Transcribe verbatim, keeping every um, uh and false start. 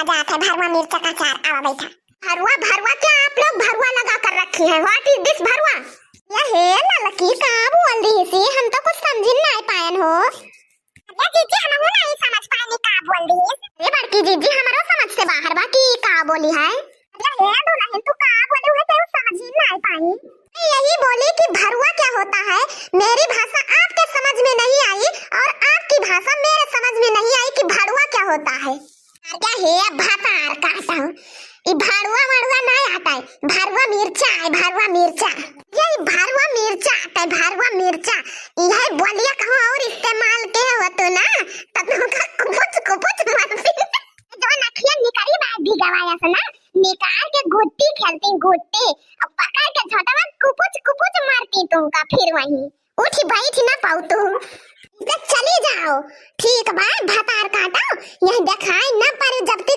मजा आता है भरुआ मिर्चा का अचार। आवा बैठा। भरुआ, भरुआ क्या आप लोग भरुआ लगा कर रखी हैं? What is this भरुआ? या हे ललकी, का बोल रही सी? हम तो कुछ समझिन नाहीं पायन हो। अरे जीजी, हमहू नाहीं समझ पायनी का बोल रही है। अरे बड़की जीजी, हमरो समझ से बाहर बा कि का बोली है। अरे हे दुलहिन, तू का बोले हुए तेरे समझ ही नाहीं पाई। मैं यही बोली कि भरुआ क्या होता है, मेरी भाषा आपके समझ में नहीं आई और आपकी भाषा मेरे समझ में नहीं आई कि भरुआ क्या होता है। अरे हे भतार काटा, ई भरुआ वरुआ नाहीं आता है, भरुआ मिर्चा है, भरुआ मिर्चा। ये भरुआ मिर्चा आता है, भरुआ मिर्चा। यह बोलिया कहूँ और इस्तेमाल के हो तो ना, तब तुमका कुपुच कुपुच मारती। जो नखिया निकरी बा भिगवाया से ना, निकाल के गुट्टी खेलती, गुट्टी। अब पकड़ के झोंटवा कुपुच कुपुच मारती तुमका फिर वहीं। उठी बैठी ना पाऊ तू। इधर चली जाओ। ठीक बा, भतार काटो, यहीं देखाई ना पड़े जब तक